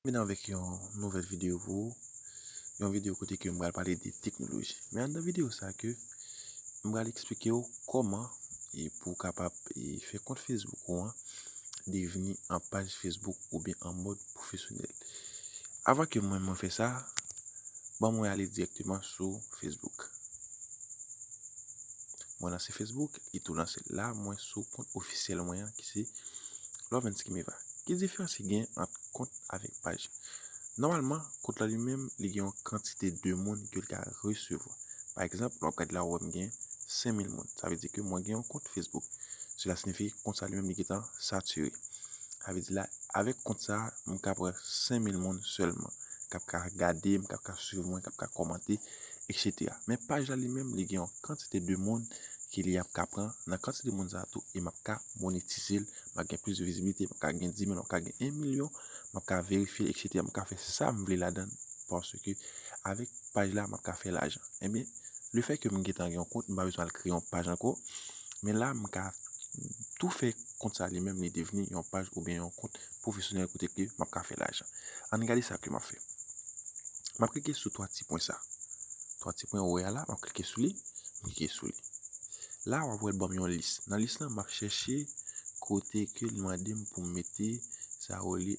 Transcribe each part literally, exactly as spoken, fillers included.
Vin avèk yon nouvèl videyo pou ou. Yon videyo kote ke m pral pale de teknoloji. Men anndan videyo sa ke m pral eksplike w kòman e pou w kapab e fè kont Facebook ou an devni an paj Facebook oubyen an mòd pwofesyonèl. Avan ke mwen mwen fè sa, ban mwen ale dirèkteman sou Facebook. Mwen lanse Facebook, li tou lanse. La mwen sou kont ofisyèl mwen an ki se Lawrence Kimeva. Ki diferans ki gen ant kont avèk paj? Nòmalman, kont la li menm, li gen yon kantite de moun ke l ka resevwa. Pa egzanp, lè w ap gade la, w wè m gen senk mil moun. Sa vle di ke mwen gen yon kont Facebook. Sela siyifi kont sa li menm li gentan satire. Sa vle di la, avèk kont sa, m ka pran senk mil moun sèlman k ap ka gade m, k ap ka swiv mwen, k ap ka kòmante, etsetera. Men paj la li menm, li gen yon kantite de moun ke li ap ka pran nan kantite moun sa a tou, e m ap ka monetize l, m ap gen plis de vizibilite, m ap ka gen dis mil, m ap ka gen yon milyon, m ap ka verifye l, etsetera. M ap ka fè sa m vle ladan l, paske avèk paj la, m ap ka fè lajan. Ebyen, lefètke m gentan gen yon kont, m pa bezwen al kreye yon paj ankò, men la, m ka tou fè kont sa li menm, li devni yon paj oubyen yon kont pwofesyonèl kote ke m ap ka fè lajan. Ann gade sa ke m ap fè. M ap klike sou twa ti pwen sa. Twa ti pwen ou wè a la, m ap klike sou li, m klike sou li. La, w ap wè l ban m yon lis. Nan lis lan, m ap chèche kote ke li mande m pou m mete sa yo rele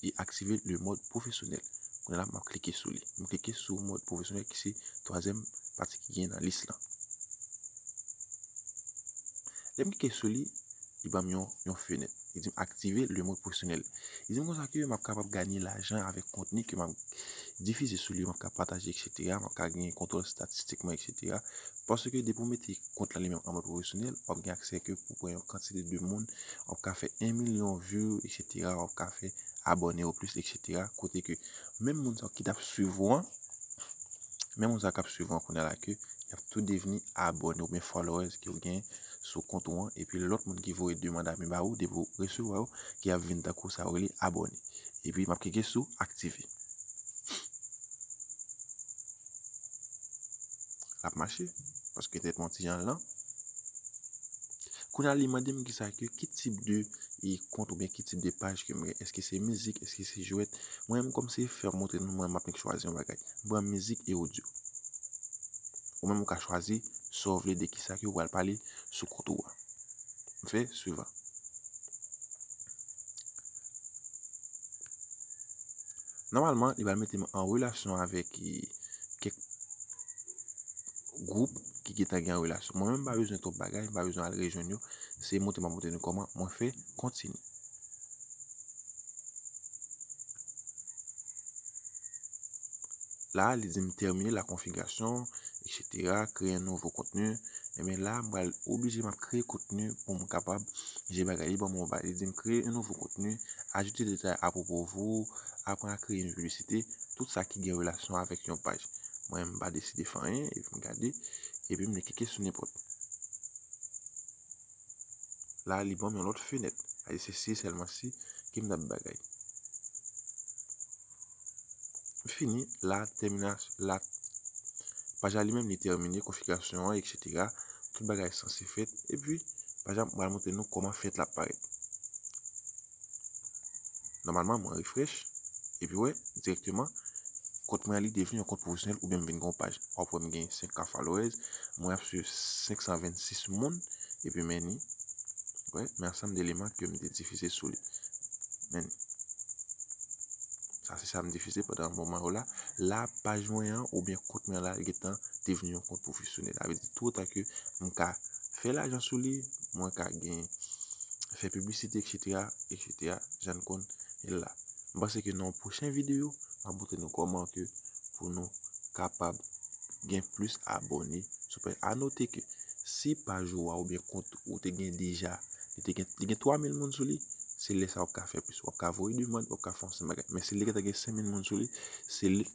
e aktive le mòd pwofesyonèl. Kounye a la, m ap klike sou li. M klike sou mòd pwofesyonèl ki se twazyèm pati ki gen nan lis lan. Lè m klike sou li, li ban m yon, yon fenèt. Li di m aktive le mòd pwofesyonèl. Li di m konsa ke m ap kapab ganye lajan avèk kontni ke m ap difize sou li, m ap ka pataje, etsetera. M ap ka gen kontwòl estatistik mwen, etsetera. Paske depi w mete kont la li menm an mòd pwofesyonèl, w ap gen aksè ke pou pran yon kantite de moun, w ap ka fè yon milyon view, etsetera. W ap ka fè abòne yo plis, etsetera. Kote ke menm moun sa yo ki t ap swiv ou an, menm moun sa yo k ap swiv ou an kounye a la ke y ap tou devni abòne oubyen followers ke w gen sou kont ou an, epi lòt moun ki voye demann ami ba ou, depi w resevwa yo, ki ap vin tankou sa yo rele abòne. Epi m ap klike sou aktive. L ap mache, paske entènèt mwen ti jan lan. Kounye a li mande m kisa ke, ki tip de e kont oubyen ki tip de paj ke m gen. Èske se mizik, èske se jwèt? Mwen menm kòm se fè m montre nou, mwen m ap nik chwazi yon bagay. M pran mizik e odyo. Ou menm ou ka chwazi sa w vle de kisa ke w pral pale sou kont ou a. M fè swivan. Nòmalman, li pral mete m an relasyon avèk e, kèk gwoup ki gentan gen an relasyon. Mwen menm, m pa bezwen twòp bagay, m pa bezwen al rejwenn yo. Se montre m ap montre nou kòman mwen fè kontini. La, li di m terminer la configuration, etsetera, créer un nouveau contenu. Ebyen la, m pral oblije m ap kreye kontni pou m kapab jere bagay li ban mwen. Li di m créer un nouveau contenu, ajouter des détails à propos vous, apprendre à créer une publicité, tout sa ki gen relasyon avèk yon paj. Mwen, m pa deside fè anyen, epi m gade, epi m klike sou nenpòt. La, li ban m yon lòt fenèt. Sa vle di se si sèlman si ke m t ap bagay. Fini, la, tèmina-, la, paj la li menm, li tèmine, konfigirasyon an, etsetera. Tout bagay sanse fèt. Epi, paj la, m pral montre nou kòman fèt l ap parèt. Nòmalman, mwen refresh. Epi, wè, dirèkteman, kont mwen an li devni yon kont pwofesyonèl oubyen m vin gen yon paj. W ap wè m gen senk K followers, mwen ap swiv senk san vennsis moun, epi men ni, wè, men ansanm de eleman ke m te difize sou li. Men ni. Sa se sa m difize pandan moman yo la. La, paj mwen an oubyen kont mwen an la, li gentan devni yon kont pwofesyonèl. Sa vle di toutan ke m ka fè lajan sou li, mwen ka gen, fè piblisite, etsetera, etsetera, jan n konn la. M panse ke nan yon pwochen videyo, m ap montre nou kòman ke pou nou kapab gen plis abòne sou paj. A note ke si paj ou a oubyen kont ou te gen deja, li te gen, li gen twa mil moun sou li, se lè sa w ap ka fè plis. W ap ka voye demann, w ap ka fè yon sèl bagay. Men si li gentan gen senk mil moun sou li, se lè,